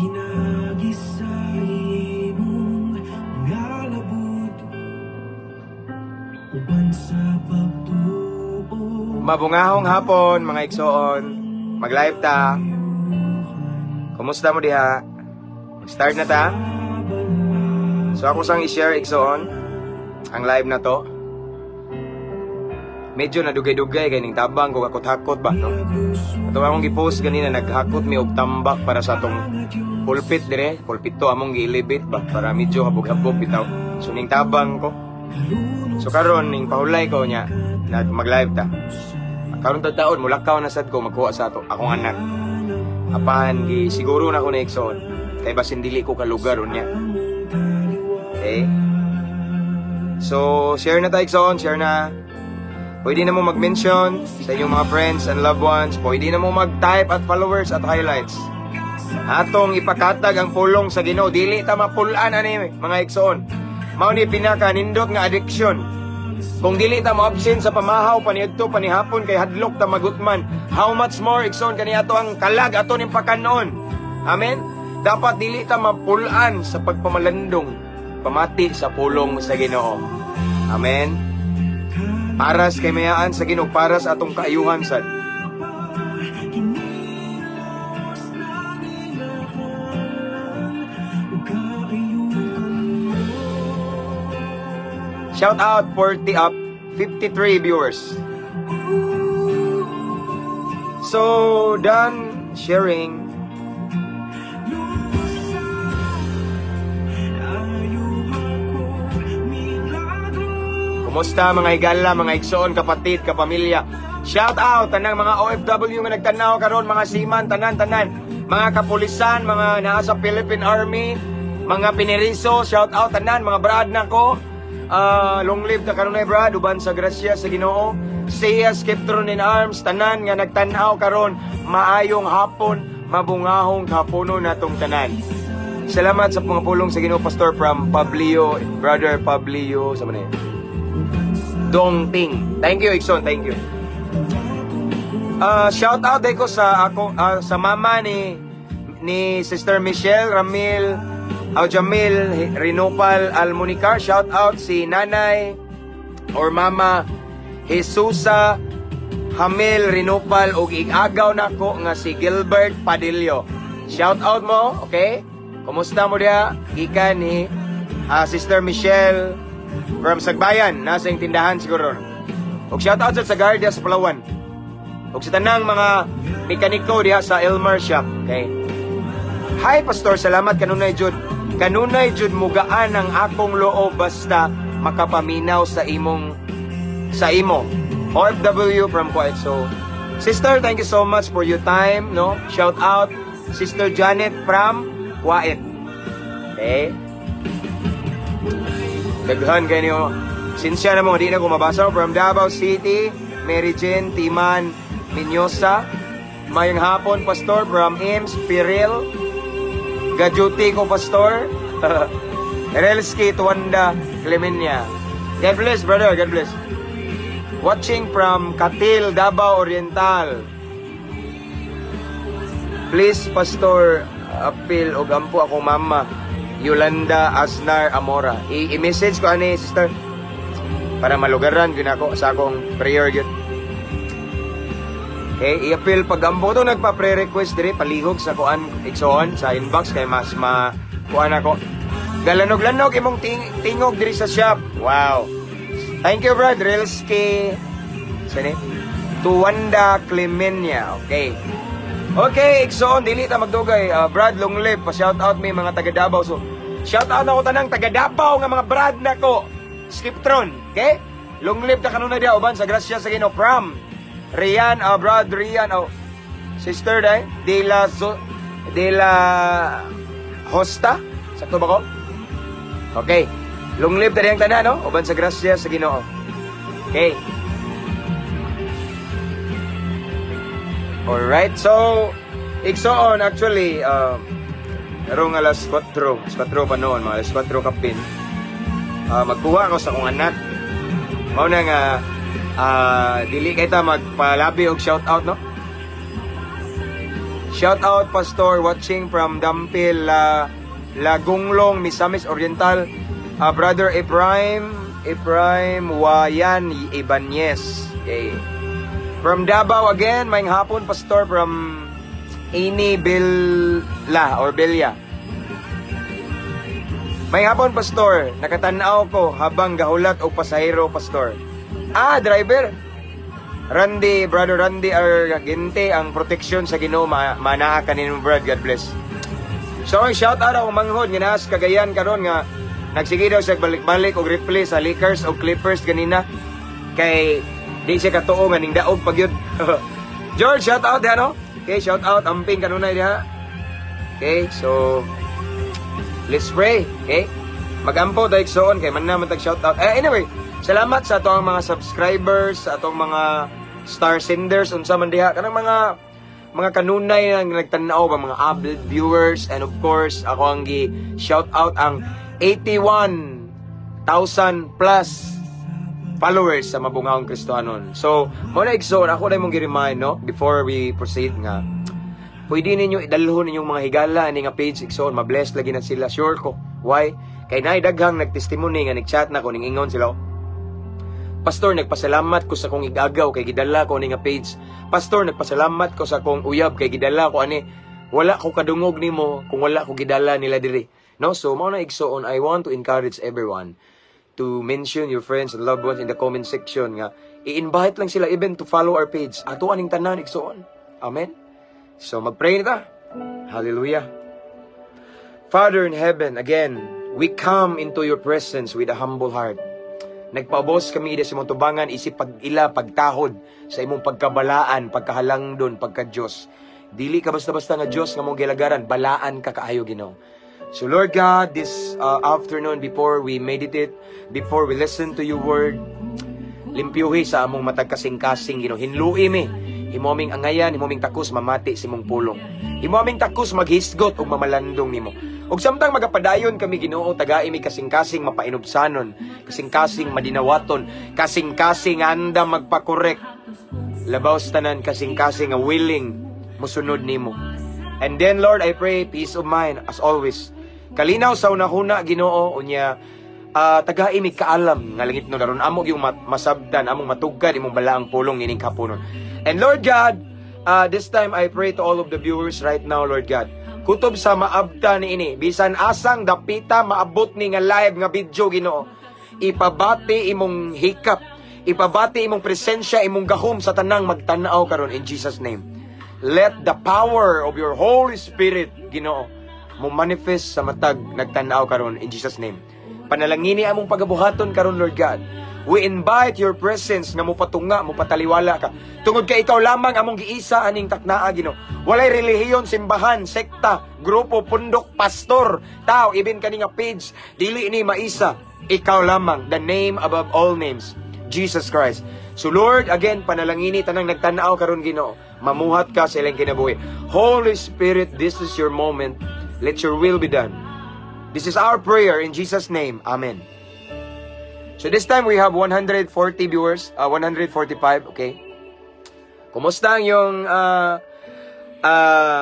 Pinaagi sa imong nga labot uban sa pagtuo. Mabungahong hapon, mga igsoon. Mag-live ta. Kumusta mo diha? Mag-start na ta? So ako sang i-share, igsoon, ang live na to. Medyo nadugay-dugay kay ning tabang ko, hakot-hakot ba, no? Ato akong gi-post ganina, naghakot mi og tambak para sa atong pulpit dire, pulpito among gi-elevate ba para medyo habog-habog bitaw. So ning tabang ko. So karon ning pahulay ko nya, nag mag-live ta. Karon ta taon mulakaw na sad ko magkuha sa ato akong anak. Apan gi siguro na ko na, igsoon. Kay basin dili ko kalugar unya. Okay? So share na ta, igsoon, share na. Pwede na mo mag-mention sa inyong mga friends and loved ones. Pwede na mo mag-type at followers at highlights. Atong ipakatag ang pulong sa Ginoo. Dili ta mapulan ani, mga igsoon. Mao ni pinaka nindot nga addiction. Kung dili ta mo-absent sa pamahaw paniudto panihapon kay hadlok ta magutman, how much more, igsoon, kani ato ang kalag ato ning pakanon. Amen. Dapat dili ta mapulan sa pagpamalandong pamati sa pulong sa Ginoo. Amen. Paras kay mayaan sa Ginoo, para sa atong kaayuhan sad. Kinilos na ginagalan ug kaayuhan mo. Shout out 40 up 53 viewers. So done sharing. Lusa ayo ako milagro. Kumusta, mga higala, mga igsoon, kapatid, kapamilya? Shout out tanang mga OFW nga nagtanaw karon, mga seaman, tanan tanan, mga kapulisan, mga naa sa Philippine Army, mga pineriso, shout out tanan, mga brad nako. Long live ta kanunay, brad, uban sa grasya sa Ginoo. Siya Skiptron in Arms, tanan nga nagtan-aw karon, maayong hapon, mabungahong haponon natong tanan. Salamat sa mga pulong sa Ginoo, Pastor, from Pablio, Brother Pablio, sa man Dong Ting. Thank you, Ikson. Thank you. Shout out ko sa ako sa mama ni Sister Michelle Ramil au Jamil Rinopal Almunicar. Shout out si Nanay or Mama Jesusa Hamil Rinopal ug igagaw nako nga si Gilbert Padillo. Shout out mo, okay? Kumusta mo diha? Gikan ni Sister Michelle from Sagbayan, nasa yung tindahan siguro. Ug shout out sa Guardia sa Palawan. Ug sa tanang mga mekaniko diha sa Elmer Shop, okay? Hi, Pastor, salamat kanunay jud. Kanunay jud mugaan ang akong loob basta makapaminaw sa imo. OFW from Kuwait. So, Sister, thank you so much for your time, no? Shout out Sister Janet from Kuwait. Okay? Daghan kayo niyo. Sinsya na mo, di na ko mabasa. From Davao City, Mary Jane Timan Minyosa. Mayong hapon, Pastor, from Ims, Piril. Gajuti ko, Pastor. Relski Tuanda Clemenia. God bless, brother. God bless. Watching from Katil, Davao Oriental. Please, Pastor, appeal og ampo akong mama, Yolanda Aznar Amora. I-message ko ani, sister, para malugaran gyud ako sa akong prayer gyud. Okay, i-appeal pag ampo to. Nagpa-pre-request diri palihog sa kuan, igsoon, sa inbox kay mas ma kuan ako. Galanog-lanog imong tingog diri sa shop. Wow. Thank you, Brad Rilski. Sini? Tuwanda Clemenia. Okay. Okay, igsoon, dili ta magdugay. Brad, long live. Pa shout out mi mga taga Davao. So, shout out ako tanang taga Davao nga mga brad nako. Skiptron, okay? Long live ta kanunay diha uban sa grasya sa Ginoo, from Rian, Brad Rian, oh, sister day, De La Hosta. Sakto ba ko? Okay. Long live ta diyang tanan, no? Uban sa grasya sa Ginoo. Okay. Alright, so, igsoon, actually, karong alas 4, alas 4 pa noon, mga alas 4 kapin, magkuha ako sa akong anak. Mao na nga, dili kay ta magpalabi og shout out, no? Shout out, Pastor, watching from Dampil, Lagonglong, Misamis Oriental. Brother Ephraim Wayan Ibanez. Okay. From Davao again, maayong hapon, Pastor, from Ini Billa or Belia. Maayong hapon, Pastor. Nakatanaw ko habang gahulat og pasahero, Pastor. Ah, driver. Randy, Brother Randy Argente, ang protection sa Ginoo manaa kanino, brad. God bless. So, ang shout out akong manghod nga naa sa Cagayan karon nga nagsige daw siya balik-balik og replay sa Lakers og Clippers ganina kay di siya katuo nga ning daog pag yun. George, shout out diha, no? Okay, shout out amping kanunay diha. Okay, so let's pray, okay? Magampo tayo igsoon kay man naman tag shout out. Eh, anyway, salamat sa atong mga subscribers, sa atong mga star senders unsa man diha kanang mga kanunay nga nagtan-aw ba, mga avid viewers, and of course ako ang gi shout out ang 81,000 plus followers sa Mabungahong Kristohanon. So, mo na igsoon, ako na imong gi-remind, no, before we proceed nga pwede ninyo idalhon ninyong mga higala ani nga page, igsoon, mabless lagi na sila, sure ko. Why? Kay naay daghang nagtestimony nga nag-chat na ko ning ingon sila, "Pastor, nagpasalamat ko sa kong igagaw kay gidala ko ani nga page. Pastor, nagpasalamat ko sa kong uyab kay gidala ko ani. Wala ko kadungog nimo kung wala ko gidala nila diri." No, so mao na igsoon, I want to encourage everyone to mention your friends and loved ones in the comment section nga i-invite lang sila even to follow our page. Ato aning tanan, igsoon. Amen. So magpray na ta. Hallelujah. Father in heaven, again, we come into your presence with a humble heart. Nagpaubos kami sa imong tubangan isip pag-ila, pagtahod sa imong pagkabalaan, pagkahalangdon, pagka-Diyos. Dili ka basta-basta nga Diyos nga mong gilagaran, balaan ka kaayo, Ginoo. So Lord God, this afternoon, before we meditate, before we listen to your word, limpyuhi sa among matag kasing-kasing, Ginoo. Hinlui mi. Himo aming angayan, himo aming takos mamati sa imong pulong. Himo aming takos maghisgot ug mamalandong nimo. Ug samtang magapadayon kami, Ginoo, tagai mi kasing-kasing mapainubsanon, kasing-kasing madinawaton, kasing-kasing andam magpakorek. Labaw sa tanan, kasing-kasing nga willing musunod nimo. And then, Lord, I pray peace of mind as always. Kalinaw sa unahuna, Ginoo, unya tagai mi kaalam nga langit no aron amo yung masabtan, among matugkad imong balaang pulong nining kapunon. And Lord God, this time I pray to all of the viewers right now, Lord God. Kutob sa maabta ni ini, bisan asang dapita maabot ni nga live nga video, Ginoo. Ipabati imong hikap, ipabati imong presensya, imong gahom sa tanang magtan-aw karon in Jesus' name. Let the power of your Holy Spirit, Ginoo, mo manifest sa matag nagtan-aw karon in Jesus' name. Panalangini among pagabuhaton karon, Lord God. We invite your presence nga mopatunga, mopataliwala ka. Tungod kay ikaw lamang among giisa aning taknaa, Ginoo. Walay relihiyon, simbahan, sekta, grupo, pundok, pastor, tao, even kani nga page, dili ni maisa. Ikaw lamang, the name above all names, Jesus Christ. So Lord, again, panalangini tanang nagtan-aw karon, Ginoo. Mamuhat ka sa ilang kinabuhi. Holy Spirit, this is your moment. Let your will be done. This is our prayer in Jesus' name. Amen. So this time we have 140 viewers, 145, okay? Kumusta ang yung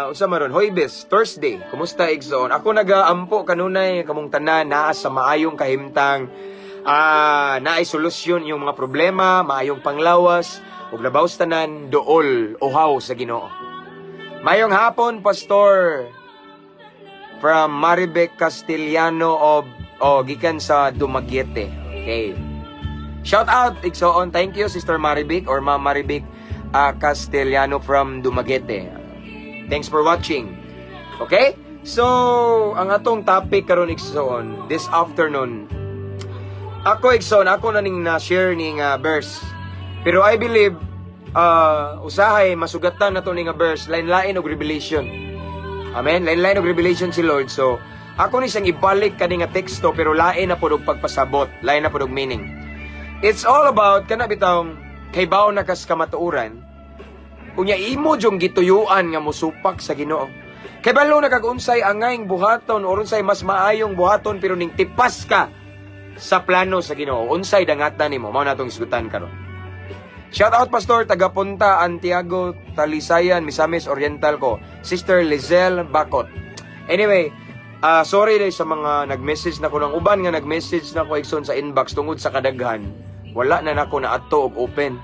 unsa man ron, Huwebes, Thursday? Kumusta, igsoon? Ako nagaampo kanunay kamong tanan naa sa maayong kahimtang, naay solusyon yung mga problema, maayong panglawas, ug labaw sa tanan duol uhaw sa Ginoo. Mayong hapon, Pastor, from Maribek Castellano of oh, gikan sa Dumaguete. Okay. Shout out, igsoon. Thank you, Sister Maribek or Ma'am Maribek Castellano from Dumaguete. Thanks for watching. Okay? So, ang atong topic karon, igsoon, this afternoon, ako, igsoon, ako na ning na-share ning verse. Pero I believe usahay masugatan na to ni nga verse, lain-lain og revelation. Amen. Lain-lain og revelation si Lord. So, ako ni siyang ibalik kani nga teksto pero lain na pud og pagpasabot, lain na pud og meaning. It's all about kana bitawng kaybaw na kas kamatuoran. Unya imo jung gituyuan nga mosupak sa Ginoo. Kay balo na kag unsay angayng buhaton or unsay mas maayong buhaton pero ning tipas ka sa plano sa Ginoo. Unsay dangatan nimo? Mao na atong isgutan karon. Shout out, Pastor, taga Punta Antiago, Talisayan, Misamis Oriental ko. Sister Lizelle Bakot. Anyway, sorry day sa mga nag-message na ko ng uban nga nag-message na ko, igsoon, sa inbox, tungod sa kadaghan. Wala na nako na ato og open.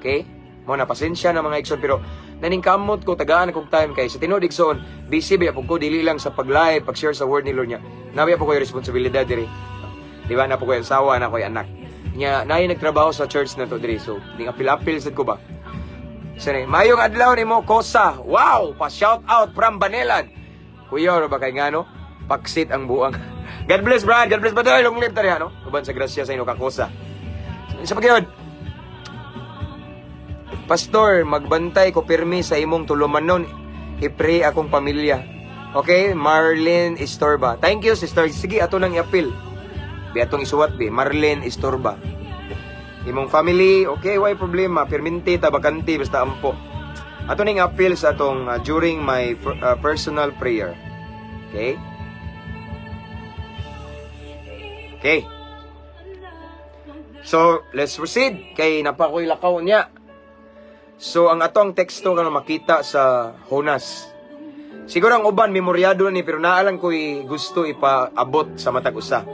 Okay? Mo na, pasensya na, mga igsoon, pero naningkamot ko, tagaan akong time kay sa tinuod, igsoon, busy ba po ko, dili lang sa pag-live, pag-share sa word ni Lord niya. Nabiya po ko yung responsibilidad diri. Di ba na po ko yung asawa na ko yung anak. Nya naay nagtrabaho sa church na to diri, so ning apil-apil sad ko ba. Sini, mayong adlaw nimo, Kosa. Wow, pa shout out from Banilad. Kuya ro ba kay ngano? Paksit ang buang. God bless, Brad. God bless, brother. Long live tari, ano? Uban sa grasya sa inyo kakosa. Sa pagyod. Pastor, magbantay ko pirmi sa imong tulumanon. I-pray akong pamilya. Okay, Marlene Estorba. Thank you, sister. Sige, ato nang i-appeal. Bi atong isuwat bi, Marlene Estorba. Imong family, okay, why problema? Pirminti ta bakante basta ampo. Ato ning appeal sa atong during my personal prayer. Okay? Okay. So, let's proceed kay napakoy lakaw niya. So, ang atong teksto nga makita sa Jonas. Siguro ang uban memoryado ni, pero naalang ko'y gusto ipaabot sa matag usa.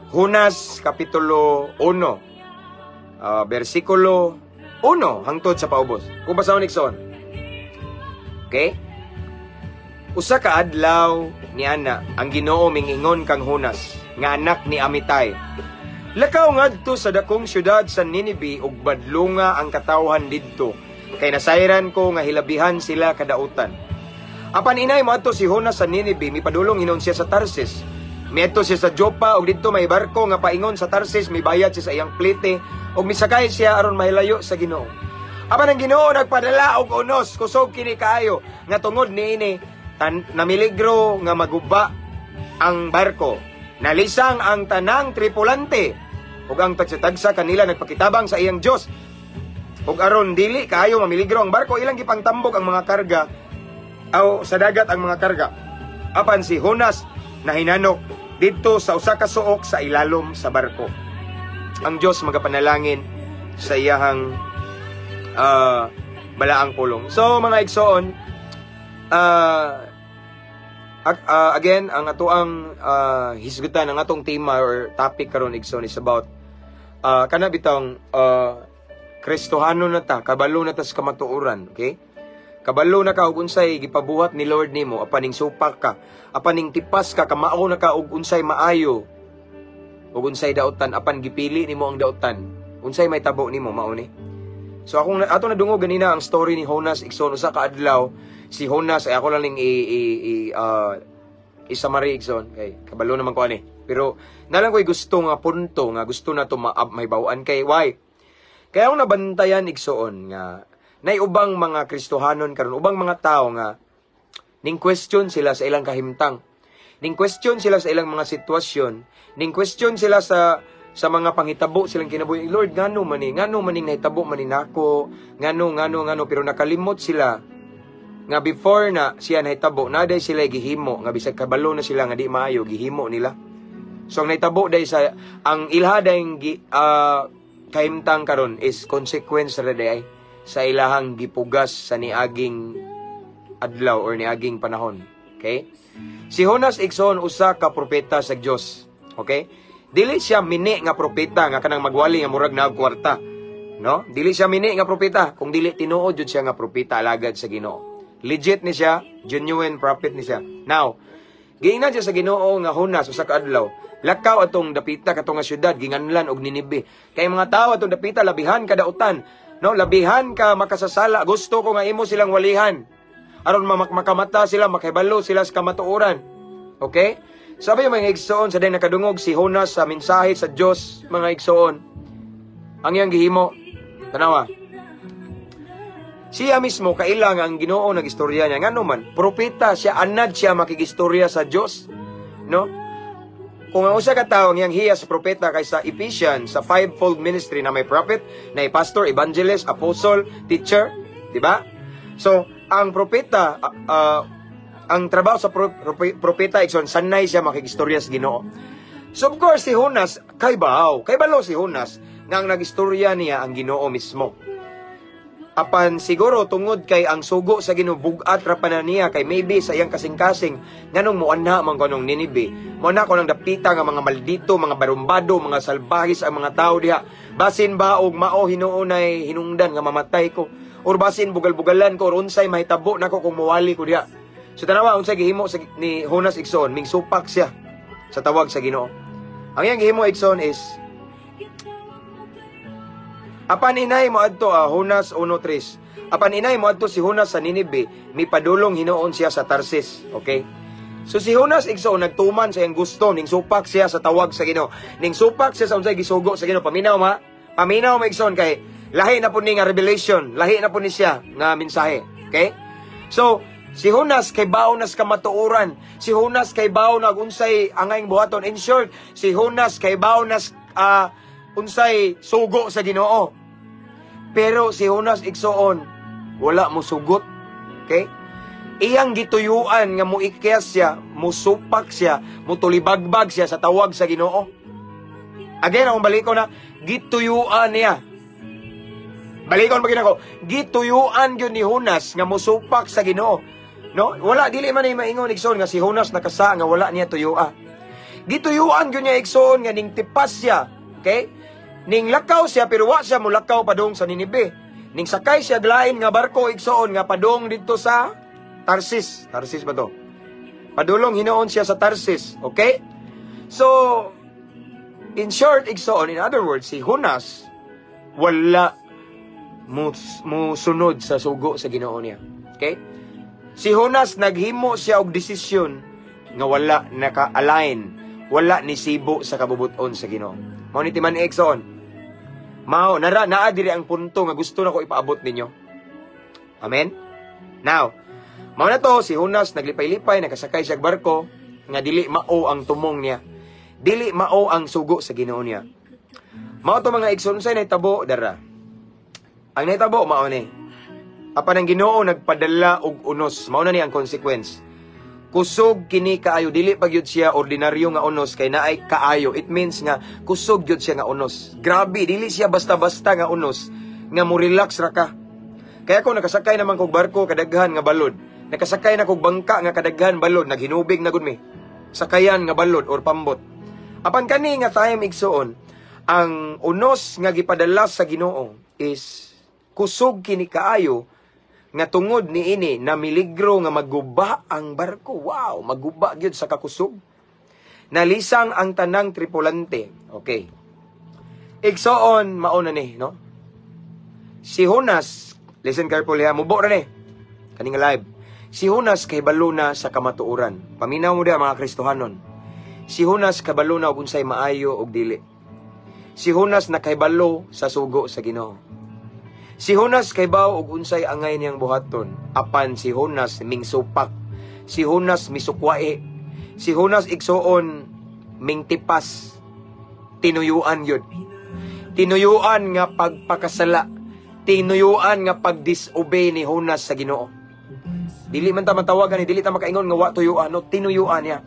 Jonas kapitulo 1, versikulo 1 hangtod sa paubos. Kung basahon, igsoon. Okay? Usa ka adlaw ni ana, ang Ginoo mingingon kang Jonas nga anak ni Amitay. Lakaw ngadto sa dakong syudad sa Ninive ug badlunga ang katawhan didto kay nasayran ko nga hilabihan sila kadautan. Apan inay moadto si Jonas sa Ninive, mipadulong hinon siya sa Tarsis. Miadto siya sa Joppa ug didto may barko nga paingon sa Tarsis, mibayad siya sa iyang plite ug misakay siya aron mahilayo sa Ginoo. Apan ang Ginoo nagpadala og unos, kusog kini kaayo, nga tungod niini namiligro nga maguba ang barko. Nalisang ang tanang tripulante ug ang tagsa-tagsa kanila nagpakitabang sa iyang Dios. Ug aron dili kaayo mamiligro ang barko, ilang gipangtambok ang mga karga aw sa dagat ang mga karga. Apan si Jonas nahinanok didto sa usa ka suok sa ilalom sa barko. Ang Dios magapanalangin sa iyahang balaang pulong. So mga igsoon, again, ang atoang hisgutan, ang atong tema or topic karon, igsoon, is about kana bitong Kristohano na ta, kabalo na ta sa kamatuoran, okay? Kabalo na ka og unsay gipabuhat ni Lord nimo, apan ning supak ka, apan ning tipas ka, kamao na ka og unsay maayo ug unsay dautan, apan gipili nimo ang dautan. Unsay may tabo nimo mao ni. So akong ato nadungog ganina ang story ni Jonas, igsoon, usa ka adlaw si Jonas ay ako lang ning i summary, igsoon, kay kabalo naman ko ani. Pero nalang ko'y gusto nga punto nga gusto na to may bawaan kay why? Kaya akong nabantayan, igsoon, nga nay ubang mga Kristohanon karon, ubang mga tao nga ning question sila sa ilang kahimtang. Ning question sila sa ilang mga sitwasyon, ning question sila sa mga panghitabo silang kinabuhi. Lord, ngano man ni? Ngano man ning nahitabo man ni nako? Ngano, ngano, ngano? Pero nakalimot sila nga before na siya nahitabo, naday sila gihimo nga bisag kabalo na sila nga di maayo, gihimo nila. So ang nahitabo day sa ang ilha day kahimtang karon is consequence ra day sa ilahang gipugas sa niaging adlaw or niaging panahon. Okay? Si Jonas, igsoon, usa ka propeta sa Dios. Okay? Dili siya mini nga propeta nga kanang magwali nga murag naag kwarta. No? Dili siya mini nga propeta. Kung dili tinuod jud siya nga propeta, alagad sa Ginoo. Legit ni siya, genuine prophet ni siya. Now, giingnan siya sa Ginoo nga, Jonas, usa ka adlaw, lakaw atong dapita katong nga syudad ginganlan og Ninibe. Kay mga tawo atong dapita labihan kadautan, no? Labihan ka makasasala. Gusto ko nga imo silang walihan. Aron makamata sila, makahibalo sila sa kamatuoran. Okay? Sabi yung mga igsoon, sa day nakadungog si Jonas sa mensahe sa Dios, mga igsoon, ang iyang gihimo, tanawa. Siya mismo kaila nga ang Ginoo nagistorya niya. Ngano man, propeta siya, anad siya makigistorya sa Dios. No? Kung ang usa ka tawo ang iyang hiya sa propeta, kay sa Ephesians, sa fivefold ministry na may prophet, na may pastor, evangelist, apostle, teacher, di ba? So, ang propeta, ang trabaho sa propeta, igsoon, sanay siya makigistorya sa Ginoo. So of course si Jonas kay bahaw, kay balo si Jonas nga ang nagistorya niya ang Ginoo mismo. Apan siguro tungod kay ang sugo sa Ginoo bug-at ra pa na niya, kay maybe sa iyang kasing-kasing, nganong muanha man kanong Ninibe, muanha ko ng dapita nga mga maldito, mga barumbado, mga salbahis ang mga tao diha. Basin ba og mao hinuonay hinungdan nga mamatay ko, or basin bugal-bugalan ko, or unsay mahitabo nako kung muwali ko diha? So tanawa unsay gihimo sa ni Jonas, igsoon, mingsupak siya sa tawag sa Ginoo. Ang iyang gihimo, igsoon, is apan inay moadto, Jonas 1:3. Apan inay moadto si Jonas sa Ninibe, mipadulong hinuon siya sa Tarsis. Okay? So si Jonas, igsoon, nagtuman sa iyang gusto, ning supak siya sa tawag sa Ginoo. Ning supak siya sa unsay gisugo sa Ginoo. Paminaw ma. Paminaw mo, igsoon, kay lahi na po ni nga revelation, lahi na po ni siya nga mensahe. Okay? So si Jonas kay bawo nas kamatuoran. Si Jonas kay bawo na unsay angayng buhaton. In short, si Jonas kay bawo nas unsay sugo sa Ginoo. Pero si Jonas, igsoon, wala mo sugot. Okay? Iyang gituyuan nga muikyas siya, musupak siya, mutulibagbag siya sa tawag sa Ginoo. Again, akong baliko na, gituyuan niya. Balikon pa ko. Gituyuan gyud ni Jonas nga musupak sa Ginoo. No? Wala, dili man ni maingon, igsoon, nga si Jonas nakasa nga wala niya tuyua. Gituyuan gyud niya, igsoon, nga ning tipas siya. Okay? Ning lakaw siya pero wa siya mulakaw padung sa Ninibe. Ning sakay siya glain nga barko, igsoon, nga padung didto sa Tarsis. Tarsis ba to? Padulong hinuon siya sa Tarsis. Okay? So, in short, igsoon, in other words, si Jonas wala musunod sa sugo sa Ginoo niya. Okay? Si Jonas naghimo siya og desisyon nga wala naka-align, wala ni sibo sa kabubuton sa Ginoo. Mao ni timan, igsoon. Mao nara naa diri ang punto nga gusto nako ipaabot ninyo. Amen. Now, mao na to si Jonas naglipay-lipay, nakasakay siya og barko nga dili mao ang tumong niya. Dili mao ang sugo sa Ginoo niya. Mao to, mga igsoon, unsay nahitabo dara? Ang nahitabo mao ni. Apan ang Ginoo nagpadala og unos. Mao na ni ang consequence. Kusog kini kaayo, dili pa gyud siya ordinaryo nga unos, kay naay kaayo. It means nga kusog gyud siya nga unos. Grabe, dili siya basta-basta nga unos nga mo relax ra ka. Kaya ako nakasakay naman kog barko kadaghan nga balod. Nakasakay na kog bangka nga kadaghan balod, naghinubig na gud mi. Sakayan nga balod or pambot. Apan kani nga time, igsoon, ang unos nga gipadala sa Ginoo is kusog kini kaayo nga tungod niini na miligro nga maguba ang barko. Wow, maguba gyud sa kakusog. Nalisang ang tanang tripulante. Okay. Igsoon, mao na ni, no? Si Jonas, listen carefully ha, mubo ra ni. Kaning live. Si Jonas kay na sa kamatuoran. Paminaw mo diha, mga Kristohanon. Si Jonas kabalo na og unsay maayo og dili. Si Jonas nakahibalo sa sugo sa Ginoo. Si Jonas kaybaw og unsay angay niyang buhaton. Apan si Jonas mingsupak. Si Jonas misukwae. Si Jonas, igsoon, mingtipas. Tinuyuan yun. Tinuyuan nga pagpakasala. Tinuyuan nga pagdisobey ni Jonas sa Ginoo. Dili man ta matawagan ni, dili ta makaingon nga wa tuyuan, no? Tinuyuan niya.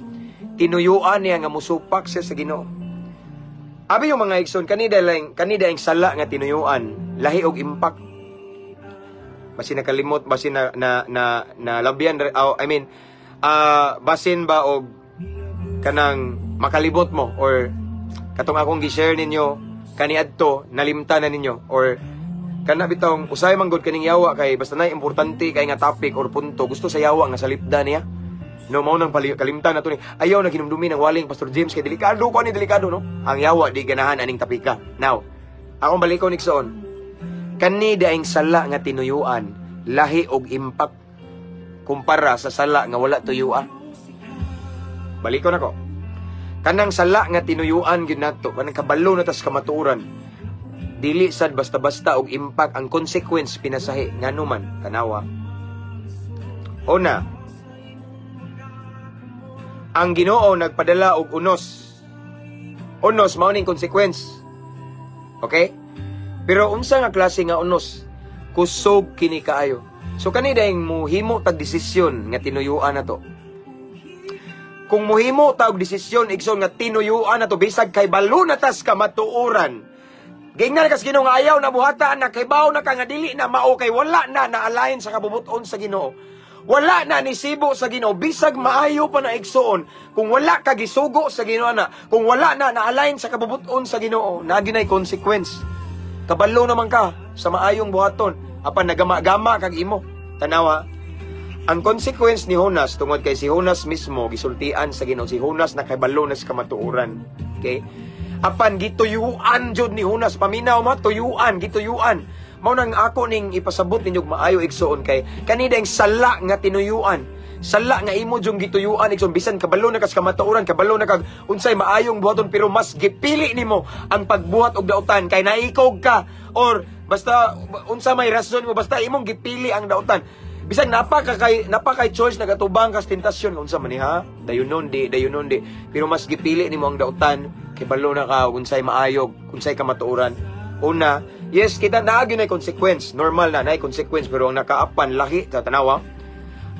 Tinuyuan niya nga musupak siya sa Ginoo. Abi yung mga igsoon, kanida yung sala nga tinuyuan, lahi og impact. Basin nakalimot, basin na na na, na labyan, oh, I mean, basin ba og kanang makalibot mo or katong akong gi-share ninyo kaniadto, nalimta na ninyo, or kana bitong usahay man gud kaning yawa, kay basta na importante kay nga topic or punto, gusto sa yawa nga salipda niya, no? Mao nang kalimtan na to ni ayaw na ginumdumi ng waling Pastor James kay delikado ko ani, delikado, no? Ang yawa di ganahan aning topika. Now, akong balikon, igsoon, kani daing sala nga tinuyuan, lahi og impact kumpara sa sala nga wala tuyuan. Balikon ako. Kanang sala nga tinuyuan gyud nato, kanang kabalo na tas kamatuoran, dili sad basta-basta og impact. Ang consequence pinasahi. Ngano man? Tanawa. Una, ang Ginoo nagpadala og unos. Unos mao ning consequence. Okay? Pero unsa nga klase nga unos? Kusog kini kaayo. So kani dayeng muhimo tag desisyon nga tinuyuan nato. Kung muhimo ta og desisyon, igsoon, nga tinuyuan nato bisag kay balo na tas kamatuoran, Giingnan ka sa Ginoo nga ayaw na buhata na, kay na ka nga dili na mao, kay wala na na-align sa kabubuton sa Ginoo. Wala na ni sibo sa Ginoo, bisag maayo pa na, igsuon, kung wala ka gisugo sa Ginoo na, kung wala na na-align sa kabubuton sa Ginoo, naa ginay consequence. Kabalo naman ka sa maayong buhaton apan nagama-gama kag imo. Tanawa ang consequence ni Jonas, tungod kay si Jonas mismo gisultian sa Ginoo. Si Jonas nakabalo na sa kamatuoran. Okay? Apan gituyuan jud ni Jonas. Paminaw mo, tuyuan, gituyuan. Mao nang ako ning ipasabot ninyo maayo, igsuon, kay kanida ang sala nga tinuyuan. Sala nga imo jung gituyuan, igsuon, bisan kabalo na kas kamatuoran, kabalo na kag unsay maayong buhaton, pero mas gipili nimo ang pagbuhat og dautan kay naikog ka or basta unsa may rason mo, basta imong gipili ang dautan. Bisan napa kay choice, nagatubang kas tentasyon, unsa man ni ha? Dayunon di, dayunon di. Pero mas gipili nimo ang dautan kay balo na ka unsay maayog, unsay kamatuoran. Una, yes, kita naa gyud consequence. Normal na naay consequence, pero ang nakaapan laki sa tanawa.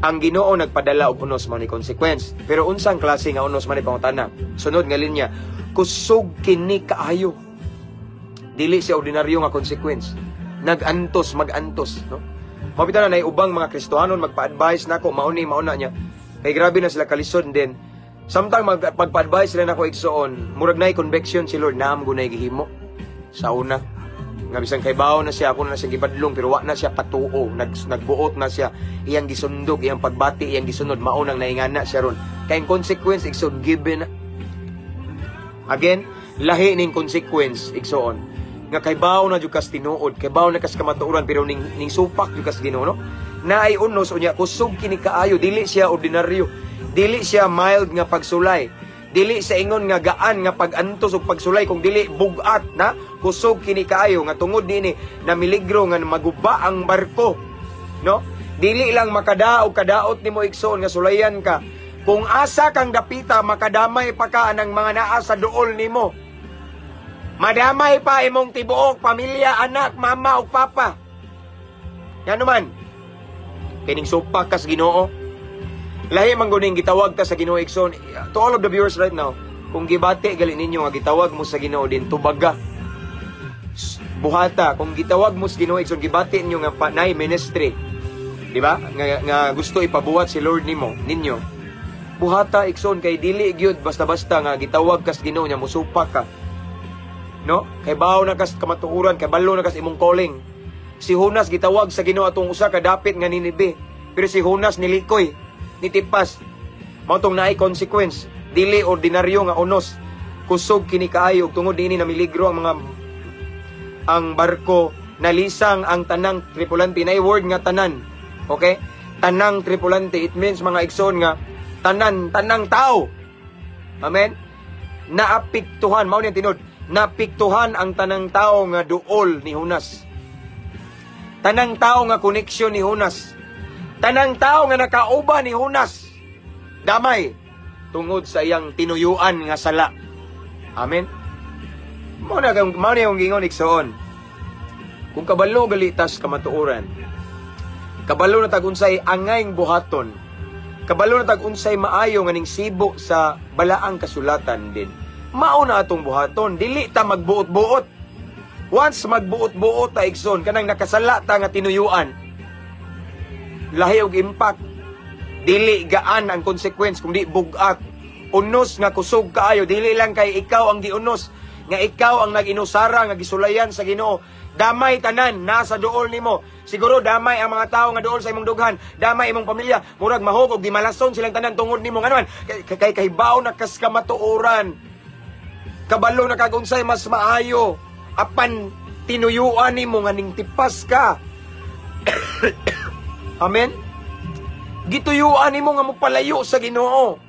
Ang Ginoo nagpadala og unos, mao ni consequence. Pero unsang klase nga unos man ni pangutana? Sunod nga linya, kusog kini kaayo. Dili siya ordinaryo nga consequence. Nagantos, magantos, no? Mao bitaw na ubang mga Kristohanon magpa-advise nako, mao ni mao na niya. Kay grabe na sila kalisod din. Samtang magpa-advise sila nako, igsuon, murag nay conviction si Lord naam gunay gihimo sa una. Nga bisan kay bawo na siya, ako na siya gibadlong, pero wa na siya patuo, nagbuot na siya, iyang gisundog, iyang pagbati, iyang gisunod, mao nang naingana siya ron. Kay ang consequence, igsoon, given. Again, lahi ning consequence, igsoon. Nga kay bawo na jud kas tinuod, kay bawo na kas kamatuoran, pero ning supak jud kas Ginoo, no? Naay unos unya kusog kini kaayo, dili siya ordinaryo. Dili siya mild nga pagsulay. Dili sa ingon nga gaan nga pag-antos ug pagsulay, kung dili bugat na kusog kini kaayo nga tungod niini na miligro nga maguba ang barko, no? Dili lang makadaog kadaot nimo, igsoon, nga sulayan ka. Kung asa kang dapita, makadamay pa ka anang mga naa sa duol nimo. Madamay pa imong tibuok pamilya, anak, mama ug papa. Ngano man? Kining supak kas Ginoo. Lahi man guning gitawag ta sa Ginoo, igsoon. To all of the viewers right now, kung gibati gali ninyo nga gitawag mo sa Ginoo din, tubaga. Buhata, kung gitawag mo sa Ginoo, igsoon, gibati ninyo nga nay ministry. Di ba? Nga gusto ipabuhat si Lord nimo, ninyo. Buhata, igsoon, kay dili gyud basta-basta nga gitawag kas Ginoo nya musupak ka. No? Kay bawo na kas kamatuoran, kay balo na kas imong calling. Si Jonas gitawag sa Ginoo atong usa ka dapit nga Ninibe. Pero si Jonas nilikoy, nitipas. Mao tong naay consequence, dili ordinaryo nga unos. Kusog kini kaayo ug tungod niini namiligro ang barko, nalisang ang tanang tripulante. Naay word nga tanan. Okay? Tanang tripulante, it means, mga igsoon, nga tanan, tanang tao. Amen? Naapektuhan, mao ni tinud, naapektuhan ang tanang tao nga duol ni Jonas. Tanang tao nga koneksyon ni Jonas. Tanang tao nga nakauban ni Jonas. Damay tungod sa iyang tinuyuan nga sala. Amen. Mao na yung gingon, igsoon. Kung kabalo gali tas kamatuoran, kabalo na tag unsay angayng buhaton, kabalo na tag unsay maayo nga ning sibo sa balaang kasulatan din. Mao na atong buhaton, dili ta magbuot-buot. Once magbuot-buot ta, igsoon, kanang nakasala ta nga tinuyuan, lahi og impact. Dili gaan ang consequence kung di bugat. Unos nga kusog kaayo, dili lang kay ikaw ang giunos, nga ikaw ang nag-inusara nga gisulayan sa Ginoo. Damay tanan nasa duol nimo. Siguro damay ang mga tao nga duol sa imong dughan, damay imong pamilya, murag mahog og gimalason silang tanan tungod nimo, ngano man kay kahibaw na kas kamatuoran. Kabalo na kag unsay mas maayo apan tinuyuan nimo nga ning tipas ka. Amen. Gituyuan nimo nga mopalayo sa Ginoo.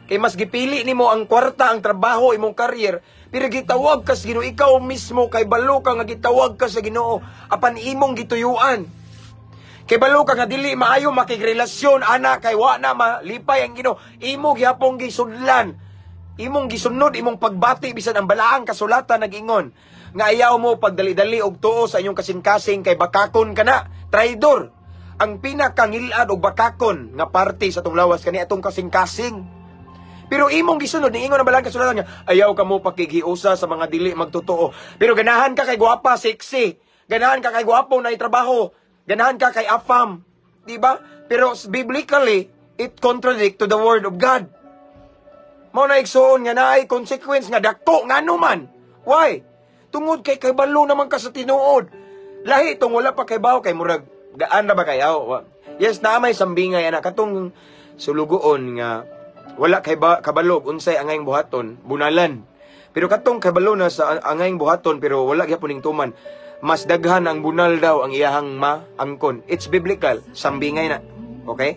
Kay mas gipili nimo ang kwarta, ang trabaho, imong career, pero gitawag ka sa Ginoo, ikaw mismo kay balo ka nga gitawag ka sa Ginoo, apan imong gituyuan. Kay balo ka nga dili maayo makigrelasyon ana kay wa na malipay ang Ginoo, imo gihapong gisudlan. Imong gisunod imong pagbati bisan ang balaang kasulatan nag-ingon nga ayaw mo pagdali-dali og tuo sa inyong kasing-kasing kay bakakon ka na, traidor. Ang pinakangilad og bakakon nga parte sa atong lawas kani atong kasing-kasing. Pero imong gisunod, niingon ang balaang kasulatan nga, ayaw ka mo pakighiusa sa mga dili magtotoo. Pero ganahan ka kay gwapa, sexy. Ganahan ka kay gwapo na trabaho. Ganahan ka kay afam. Di ba? Pero biblically, it contradict to the word of God. Mao na, igsuon, nga naay consequence nga dako ngano man. Why? Tungod kay kabalo naman ka sa tinuod. Lahi tong wala pa kay bawo, kay murag gaan na ba kayo? Yes, naa may sambingay ana, katong sulugoon nga wala kay ba, kabalog unsay angayng buhaton, bunalan. Pero katong kabalo na sa angayng buhaton pero wala gyapon ning tuman, mas daghan ang bunal daw ang iyahang maangkon. It's biblical, sambingay na. Okay?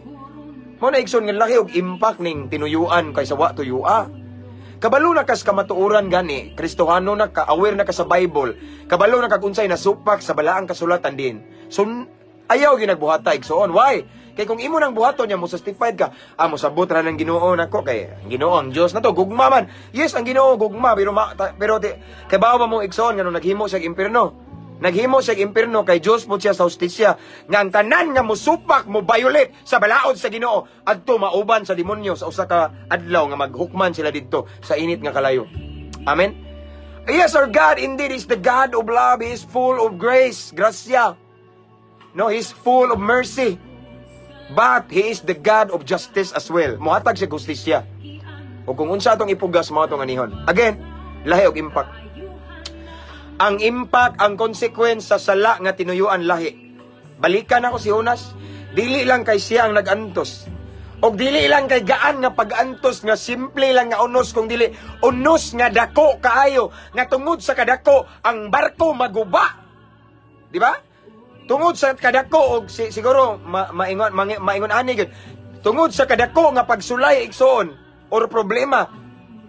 Mao na, igsoon, nga laki og impact ning tinuyuan kaysa wa tuyua. Kabalo na kas kamatuoran gani, Kristohano na ka, aware na ka sa Bible, kabalo na kag unsay nasupak sa balaang kasulatan din. So, ayaw ginagbuhata, igsoon. Why? Kay kung imo nang buhaton niya, mo justified ka. Ah, mosabot ra ng Ginoo nako kay ang Ginoo, ang Dios na to, gugma man. Yes, ang Ginoo gugma, pero ma, ta, pero di, kay bawo ba mo, igsoon, nga nung naghimo siya impierno? Naghimo siya impierno kay Dios po siya sa hustisya nga ang tanan nga musupak, mo violate sa balaod sa Ginoo, adto mauban sa demonyo sa usa ka adlaw nga maghukman sila didto sa init nga kalayo. Amen. Yes, our God indeed is the God of love. He is full of grace, grasya. No, He is full of mercy. But He is the God of justice as well. Mohatag siya hustisya. O kung unsa atong ipugas, mao atong anihon. Again, lahi og impact. Ang impact, ang consequence sa sala nga tinuyuan, lahi. Balikan ako si Jonas. Dili lang kay siya ang nag-antos. Og dili lang kay gaan nga pag-antos, nga simple lang nga unos, kung dili unos nga dako kaayo, nga tungod sa kadako ang barko maguba. Di ba? Tungod sa kadako og siguro maingon ani gyud. Tungod sa kadako nga pagsulay, igsoon, or problema,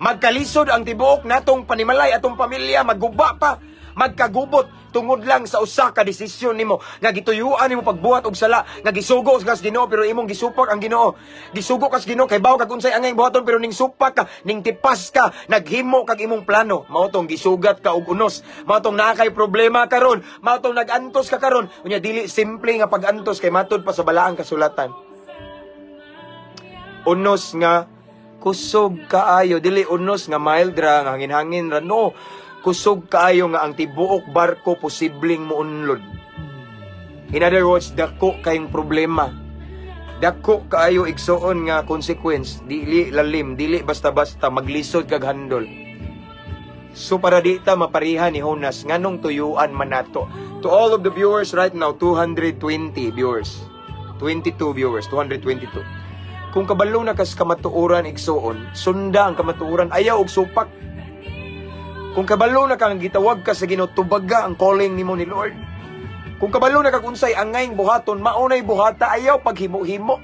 magkalisod ang tibuok natong panimalay, atong pamilya, maguba pa, magkagubot tungod lang sa usa ka desisyon nimo nga gituyuan nimo pagbuhat og sala, nga gisugo ka sa Ginoo pero imong gisupak ang Ginoo. Gisugo ka sa Ginoo, kay bawo kag unsay angay buhaton, pero ning supak ka, ning tipas ka, naghimo kag imong plano. Mao tong gisugat ka og unos, mao tong naa kay problema karon, mao tong nagantos ka karon. Unya dili simple nga pag-antos, kay matud pa sa balaang kasulatan, unos nga kusog kaayo, dili unos nga mild ra, nga hangin-hangin ra. No, kusog kaayo nga ang tibuok barko posibleng muunlod. In other words, dako kayong problema, dako kaayo, igsuon, nga consequence. Dili lalim, dili basta-basta, maglisod kag handol. So para di ta mapariha ni Jonas, nganong tuyuan man nato? To all of the viewers right now, 220 viewers, 22 viewers, 222, kung kabalo na kas kamatuoran, igsuon, sunda ang kamatuoran, ayaw og supak. Kung kabalo na kang gitawag ka sa Ginoo, tubaga ang calling nimo ni Lord. Kung kabalo na kag unsay angayng buhaton, maunay buhata, ayaw paghimo-himo.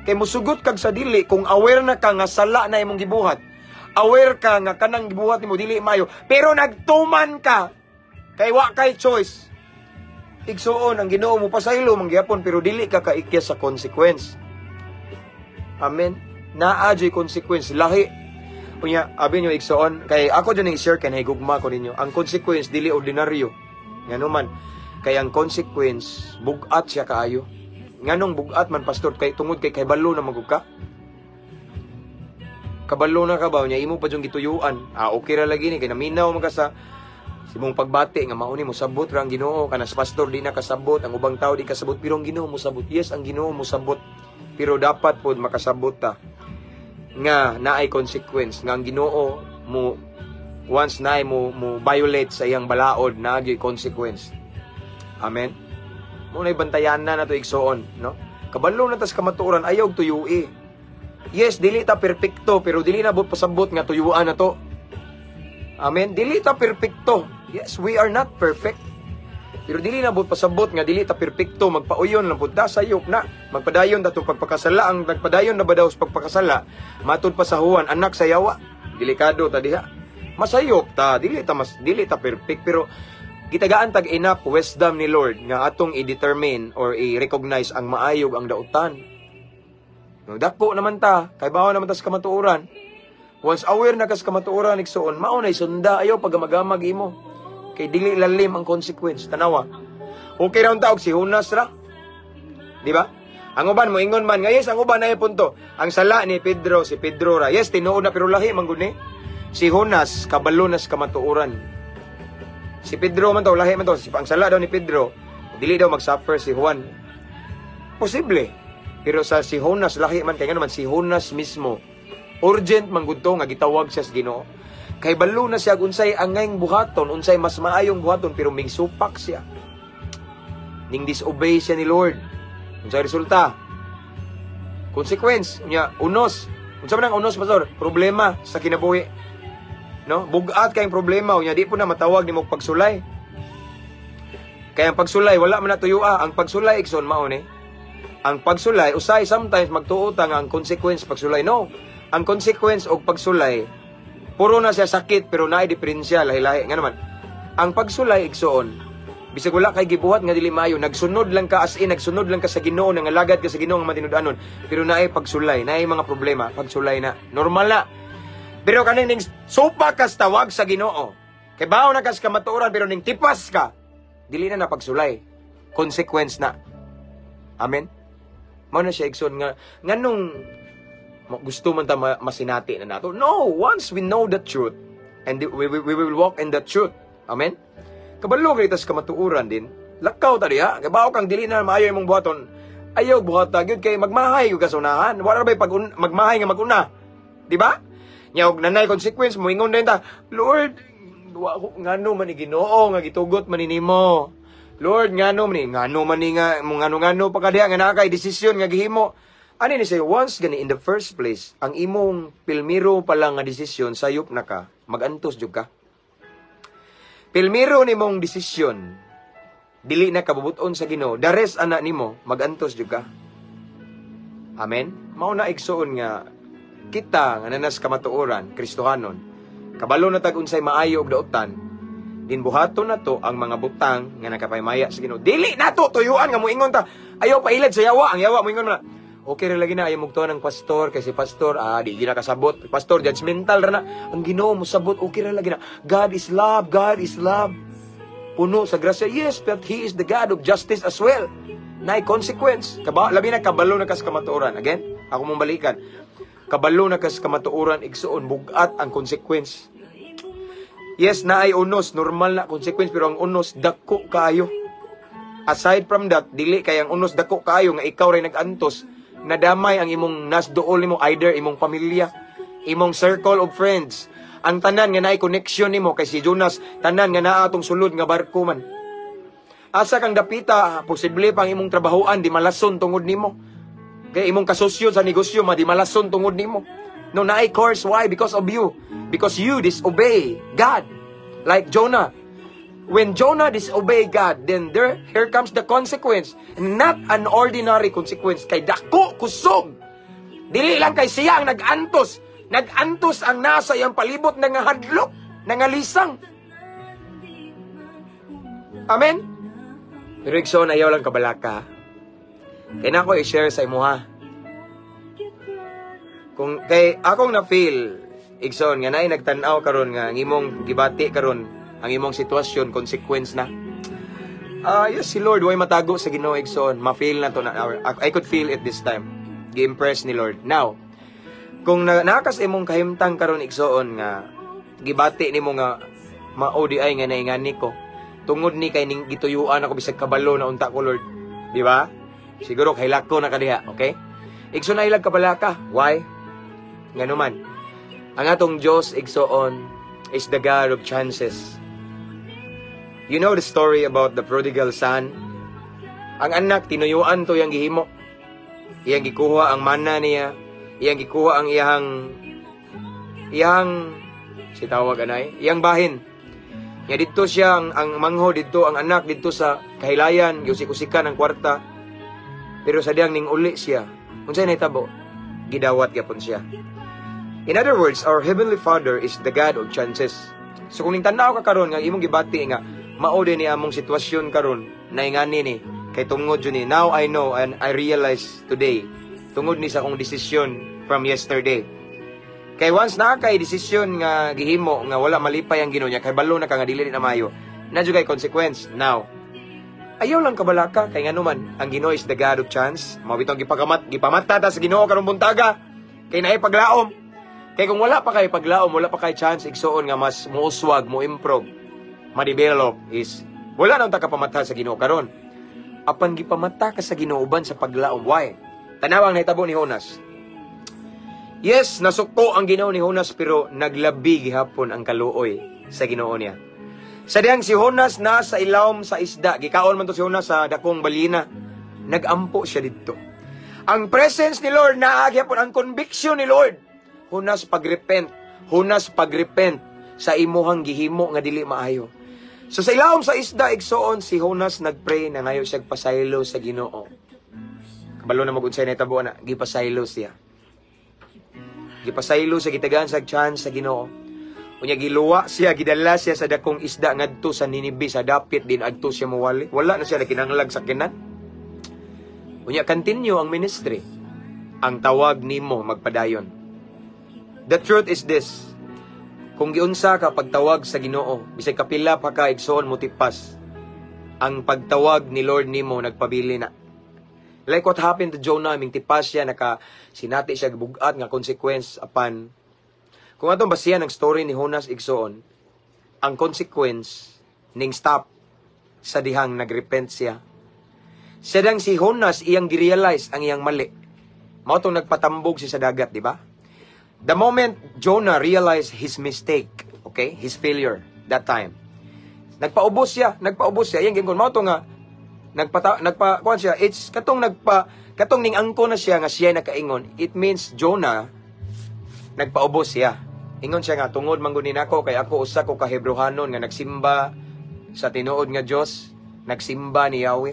Kay musugot kag sa dili kung aware na ka nga sala na imong gibuhat. Aware ka nga kanang gibuhat nimo dili maayo, pero nagtuman ka kay wa kay choice. Igsuon, ang Ginoo mo pasaylo man gyapon, pero dili ka kaikyas sa consequence. Amen. Naa juy consequence lahi. Unya, abi nyo, igsoon, kay ako dyan ang i-share kay nahigugma ko ninyo. Ang consequence dili ordinaryo. Ngano man, kay ang consequence bugat siya kaayo. Nganong bugat man, pastor? Kay tungod kay kabalo na magug ka. Kabalo na ka ba nya imo pa jung gituyuan. Ah, okay ra lagi ni kay naminaw man ka sa simong pagbati nga mao ni mosabot ra ang Ginoo kana sa pastor di na kasabot, ang ubang tao di kasabot, pero ang Ginoo mosabot. Yes, ang Ginoo mosabot. Pero dapat pod makasabot ta nga naay consequence nga ang Ginoo mo, once naay mo violate sa iyang balaod, naay consequence. Amen. Mo nay bantayan na nato, igsoon, no? Kabalo na tas kamatuoran, ayaw og tuyui. Yes, dili ta perpekto, pero dili na bot pasabot nga tuyuan na to. Amen. Dili ta perpekto. Yes, we are not perfect. Pero dili na bot pasabot nga dili ta perpekto, magpauyon lang pud ta, sayop na. Magpadayon ta tong pagpakasala, ang nagpadayon na ba daw sa pagpakasala, matud pa sa Juan, anak sa yawa. Delikado ta diha. Masayop ta, dili ta perfect, pero gitagaan tag enough wisdom ni Lord nga atong i-determine or i-recognize ang maayog ang dautan. No, dako naman ta, kay bawo naman ta sa kamatuoran. Once aware na ka sa kamatuoran, igsuon, mao nay sunda, ayaw pagamagamag imo. Kay dili lalim ang consequence, tanawa. Okay ra unta og si Jonas ra. Di ba? Ang uban mo ingon man nga yes, ang uban ay punto. Ang sala ni Pedro, si Pedro ra. Yes, tinuod na, pero lahi man gud ni. Si Jonas kabalo na sa kamatuoran. Si Pedro man to, lahi man to. Ang sala daw ni Pedro, dili daw mag-suffer si Juan. Posible. Pero sa si Jonas lahi man kay naman si Jonas mismo. Urgent man gud to nga gitawag siya sa Ginoo. Kay balo na siya unsay angayng buhaton, unsay mas maayong buhaton, pero mingsupak siya. Ning disobey siya ni Lord. Unsay resulta? Consequence, unya unos. Unsa man ang unos, pastor? Problema sa kinabuhi. No? Bugat kayong problema, unya di po na matawag nimo pagsulay. Kaya ang pagsulay wala man na tuyua. Ang pagsulay, igsoon, mao ni. Ang pagsulay, usay sometimes magtuo ta nga ang consequence pagsulay. No. Ang consequence og pagsulay puro na siya sakit, pero naay diferensya, lahi-lahi. Nga naman, ang pagsulay, igsoon, bisag wala kay gibuhat nga dili maayo, nagsunod lang ka, as in nagsunod lang ka sa Ginoo, nangalagad ka sa Ginoo nga matinud-anon, pero naay pagsulay, naay mga problema, pagsulay na normal na. Pero kaning ning supak kas tawag sa Ginoo, kay bawo na kas kamatuoran, pero ning tipas ka, dili na pagsulay, consequence na. Amen. Mao na siya, igsoon, nga nganong gusto man ta masinati na nato. No, once we know the truth and we will walk in the truth. Amen. Kabalo kay tas kamatuoran din. Lakaw ta diha. Kabaw kang dili na maayo imong buhaton. Ayaw buhata gyud kay magmahay gyud ka sa unahan. Wala bay pag magmahay nga maguna. Di ba? Nya og nanay consequence, moingon din ta, "Lord, wa ko ngano man ni Ginoo nga gitugot man ni nimo. Lord, ngano man ni nga mo ngano ngano pa ka diha nga naa kay desisyon nga gihimo." Ani ni say, once gani in the first place, ang imong pilmiro pa lang nga desisyon, sayop na ka, magantos jud ka. Pilmiro nimong desisyon, dili na kabubuton sa Ginoo, the rest ana nimo, magantos jud ka. Amen. Mao na, igsoon, nga kita nga nanas kamatuoran, Kristohanon, kabalo na tag unsay maayo og dautan, din buhaton na to ang mga butang nga nakapaymaya sa Ginoo. Dili nato tuyuan nga moingon ta, ayaw pailad sa yawa, ang yawa moingon man na, "Okay ra lagi na, ayaw mugtuo ng pastor kay si pastor di na kasabot. Pastor judgmental ra na. Ang Ginoo mosabot, okay ra lagi na. God is love, God is love. Puno sa grasya." Yes, but He is the God of justice as well. Naay consequence. Labi na kabalo na kas kamatuoran. Again, ako mong balikan. Kabalo na kas kamatuoran, igsuon, bugat ang consequence. Yes, naay unos, normal na consequence, pero ang unos, dako kaayo. Aside from that, dili kay ang unos dako kaayo nga ikaw ray nag-antos, nadamay ang imong nasduol nimo, either imong pamilya, imong circle of friends, ang tanan nga naay connection nimo. Kay si Jonas, tanan nga naa atong sulod nga barko man. Asa kang dapita, posible pang imong trabahoan di malason tungod nimo. Kay imong kasosyo sa negosyo ma di malason tungod nimo. No, naay curse. Why? Because of you. Because you disobey God. Like Jonah. When Jonah disobey God, then there here comes the consequence. Not an ordinary consequence. Kay dako, kusog. Dili lang kay siya ang nag-antos. Nag-antos ang nasa iyang palibot, nangahadlok, nangalisang. Amen? Pero igsoon, ayaw lang kabalaka. Kay na ako i-share sa imuha. Kung kay akong na-feel, igsoon, nga naay nagtan-aw karon nga ang imong gibati karon, ang imong sitwasyon, consequence na. Ah, yes, si Lord, way matago sa Ginoo, igsoon. Ma-feel na to na I could feel it this time. Gi-impress ni Lord. Now, kung nakas imong kahimtang karon, igsoon, nga gibati nimo nga mao di ay nga naingani ko. Tungod ni kay ning gituyuan ako bisag kabalo na unta ko, Lord. Di ba? Siguro kahilak ko na kadiha, okay? Igsoon, ay lang kabalaka. Why? Ngano man. Ang atong Diyos, igsoon, is the God of chances. You know the story about the prodigal son? Ang anak, tinuyuan to yang gihimo. Iyang gikuha ang mana niya. Iyang gikuha ang iyang si tawag anay, iyang bahin. Nga didto siya ang mangho didto ang anak didto sa kahilayan, giusik-usikan ang kwarta. Pero sa diyang ning uli siya, unsay nahitabo? Gidawat gyapon siya. In other words, our Heavenly Father is the God of chances. So kung ning tan-aw ka karon nga imong gibati nga mao din ni among sitwasyon karon, naingani ni kay tungod jud ni, now I know and I realize today tungod ni sa akong desisyon from yesterday. Kay once na kay desisyon nga gihimo nga wala malipay ang Ginoo niya, kay balo na ka nga dili na maayo. Na jud kay consequence now. Ayaw lang kabalaka kay ngano man ang Ginoo is the God of chance. Mao bitong gipagamat gipamata ta sa Ginoo karong buntaga kay naay paglaom. Kay kung wala pa kay paglaom, wala pa kay chance, igsuon, nga mas muuswag, mo improve, ma-develop is wala na unta ka pamata sa Ginoo karon. Apan gipamata ka sa Ginoo uban sa paglaom. Why? Tanawang nahitabo ni Jonas. Yes, nasuko ang Ginoo ni Jonas, pero naglabi gihapon ang kaluoy sa Ginoo niya. Sa dihang si Jonas na sa ilawom sa isda, gikaon man to si Jonas sa dakong balina, nagampo siya didto. Ang presence ni Lord naa gihapon, ang conviction ni Lord. Jonas, pagrepent. Jonas, pagrepent sa imuhang gihimo nga dili maayo. So sa ilawom sa isda, igsuon, si Jonas nagpray na ngayo siya pasaylo sa Ginoo. Kabalo na mag-unsay nahitabo na, gipasaylo siya. Gipasaylo sa gitagaan sa chance sa Ginoo. Unya giluwa siya, gidala siya sa dakong isda ngadto sa Ninibe, sa dapit din adto siya mowali. Wala na siya nakinahanglag sakyanan. Unya continue ang ministry. Ang tawag nimo magpadayon. The truth is this. Kung giunsa ka pagtawag sa Ginoo, bisag kapila pa ka, igsuon, motipas, ang pagtawag ni Lord nimo nagpabili na. Like what happened to Jonah, ming tipas siya, naka sinati siya bugat nga consequence, apan kung atong basihan ang story ni Jonas, igsuon, ang consequence ning stop sa dihang nagrepent siya. Sadang si Jonas iyang girealize ang iyang mali. Mao tong nagpatambog siya sa dagat, di ba? The moment Jonah realized his mistake, okay, his failure that time, nagpaubos siya, nagpaubos siya. Iyang gingon mao to nga nagpata nagpa kuan siya, it's katong nagpa katong ning angko na siya nga siya nakaingon. It means Jonah nagpaubos siya. Ingon siya nga tungod man gud ni nako kay ako usa ko ka Hebrehanon nga nagsimba sa tinuod nga Dios, nagsimba ni Yahweh.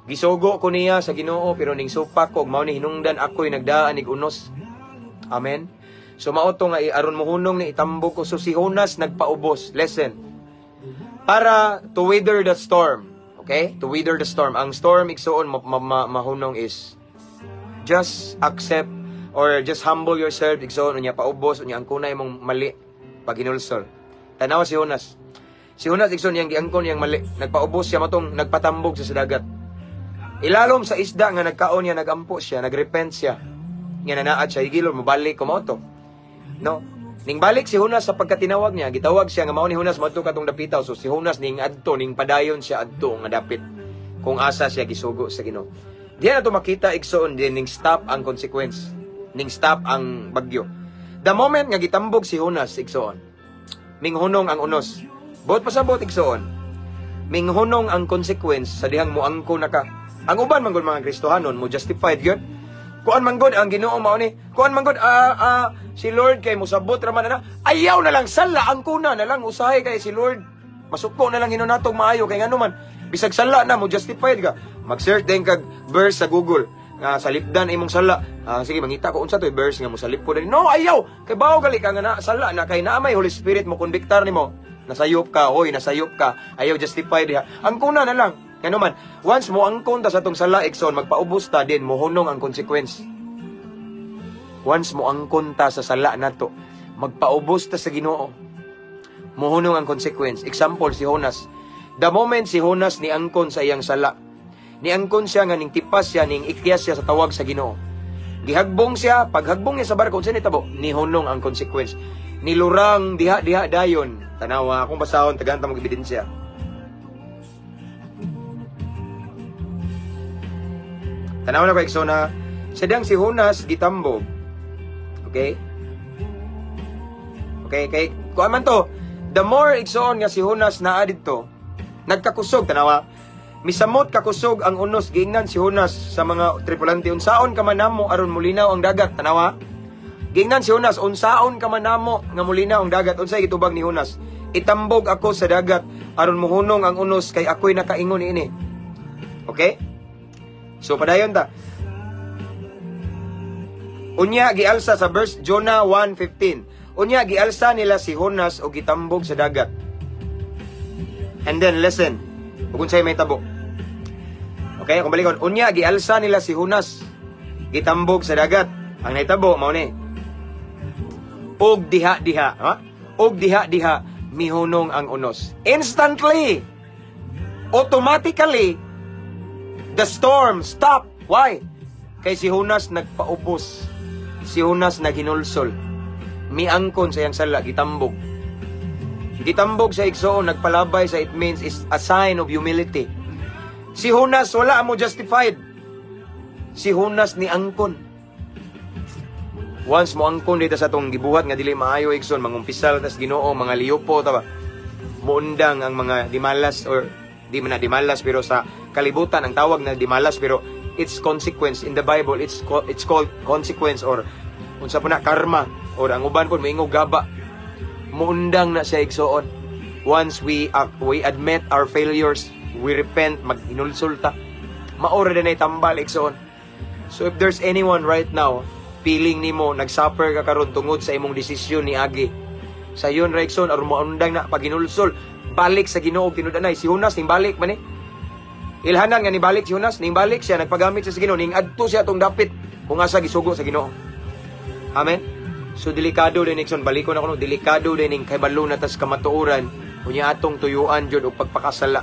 Gisugo ko niya sa Ginoo, pero ning supak ko, mao ni hinungdan ako'y nagdaan nig unos. Amen. So mao to nga aron mohunong ni itambog ko. So si Jonas nagpaubos. Listen. Para to weather the storm. Okay? To weather the storm. Ang storm, igsuon, mahunong is just accept or just humble yourself, igsuon, unya paubos, unya angkona imong mali paghinulsol. Tanawa si Jonas. Si Jonas, igsuon, iyang giangkon iyang mali. Nagpaubos siya matong nagpatambog siya sa dagat. Ilalom sa isda nga nagkaon niya, nagampo siya, nagrepent siya. Nga nanaad siya, higilo, mabalik ko mao to. No? Ning balik si Jonas sa pagkatinawag niya, gitawag siya nga mao ni Jonas, madto katong dapitaw. So si Jonas ning adto, ning padayon siya adto nga dapit kung asa siya gisugo sa Ginoo. Diyan na to makita, igsoon, din ning stop ang consequence. Ning stop ang bagyo. The moment nga gitambog si Jonas, igsoon, minghunong ang unos. Buot pasabot, igsoon, minghunong ang consequence sa dihang muangko na ka. Ang uban man gud mga Kristohanon mo justified gyud. Kuan man gud ang Ginoo mao ni. Kuan man gud si Lord kay mosabot ra man ana. Ayaw na lang sala, angkona na lang usahay kay si Lord. Masuko na lang hinuon natong maayo kay ngano man bisag sala na mo justified ka. Mag-search din kag verse sa Google nga salipdan imong sala. Ah, sige, mangita ko unsa to verse nga mosalip ko dali. No, ayaw. Kay bawo gali ka nga na sala na kay naa may Holy Spirit mo convictar nimo. Nasayop ka, oy, nasayop ka. Ayaw justify diha. Angkona na lang. Ngano man, once mo angkon ta sa atong sala, igsoon, magpaubos ta din, mohunong ang consequence. Once mo angkon ta sa sala nato, magpaubos ta sa Ginoo, mohunong ang consequence. Example, si Jonas. The moment si Jonas ni angkon sa iyang sala, ni angkon siya nga ning tipas siya, ning ikyas siya sa tawag sa Ginoo. Gihagbong siya, paghagbong niya sa barko, unsa nitabo? Nihunong ang consequence. Nilurang diha diha dayon. Tanawa, akong basahon, tagaan ta mo ebidensya. Tanawa na ko, igsoon. Sa dihang si Jonas gitambog. Okay? Okay, kay kuan man to. The more, igsoon, nga si Jonas naa didto, nagkakusog, tanawa. Misamot kakusog ang unos, giingnan si Jonas sa mga tripulante, "Unsaon ka man namo aron mulinaw ang dagat?" Tanawa. Giingnan si Jonas, "Unsaon ka man namo nga mulinaw ang dagat?" Unsay gitubag ni Jonas? "Itambog ako sa dagat aron muhunong ang unos kay ako'y nakaingon niini." Okay? So padayon ta. Unya gialsa sa verse Jonah 1:15. Unya gialsa nila si Jonas og gitambog sa dagat. And then listen, ug unsay mahitabo. Okay, kung balikon, unya gialsa nila si Jonas, gitambog sa dagat. Ang nahitabo mao ni. Og diha-diha, ha? Og diha-diha mihunong ang unos. Instantly. Automatically, the storm stop. Why? Kay si Jonas nagpaubos. Si Jonas naghinulsol. Miangkon sa iyang sala, gitambog. Gitambog sa igsoon, nagpalabay sa, it means is a sign of humility. Si Jonas wala mo justified. Si Jonas ni angkon. Once mo angkon dito sa atong gibuhat nga dili maayo, igsoon, mangumpisal tas Ginoo, mga liyupo ta ba. Muundang ang mga dimalas or di man na dimalas, pero sa kalibutan ang tawag na dimalas, pero it's consequence. In the Bible, it's called consequence or unsa po na, karma, or ang uban po moingog gaba. Muundang na siya, igsoon. Once we admit our failures, we repent, maghinulsol ta, maura din ay tambal, igsoon. So if there's anyone right now, feeling nimo nagsuffer ka karon tungod sa imong desisyon ni agi sayon ra, igsoon, aron moundang na paghinulsol, balik sa Ginoo tinud-anay. Si Jonas ning balik man eh. Ilhanan nga nibalik si Jonas, ning balik siya, nagpagamit siya sa Ginoo, ning adto siya atong dapit kung asa gisugo sa Ginoo. Amen. So delikado din, igsoon, balikon ako no, delikado din ning kahibalo na tas kamatuoran unya atong tuyuan jud og pagpakasala.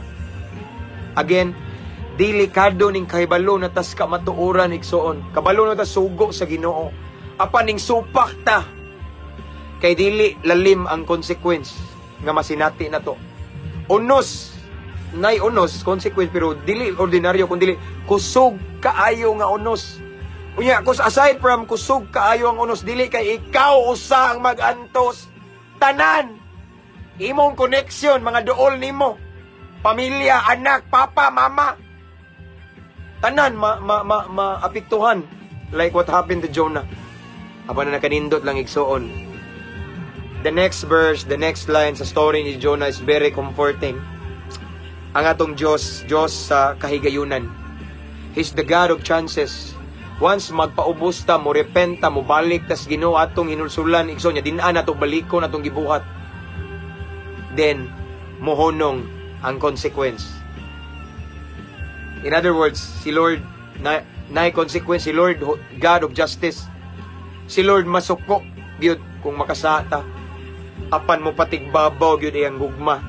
Again, delikado ning kahibalo na tas kamatuoran, igsoon. Kabalo na tas sugo sa Ginoo. Apan ning supak ta. Kay dili lalim ang consequence nga masinati na to. Unos, nay unos consequence, pero dili ordinaryo kun dili kusog kaayo nga unos. Unya, kus aside from kusog kaayo ang unos, dili kay ikaw usa ang magantos. Tanan. Imong connection, mga duol nimo. Pamilya, anak, papa, mama. Tanan ma ma ma maapektuhan like what happened to Jonah. Apan na nakanindot lang, igsoon. The next verse, the next line sa story ni Jonah is very comforting. Ang atong Diyos, Diyos sa kahigayunan. He's the God of chances. Once magpaubos ta, mo repent ta, mo balik tas Ginoo, atong hinulsulan, igsoon niya, dinaan nato balikon atong gibuhat. Then, mohunong ang consequence. In other words, si Lord na naay consequence, si Lord God of justice. Si Lord masuko gyud kung makasata. Apan mo patigbabaw gyud iyang gugma.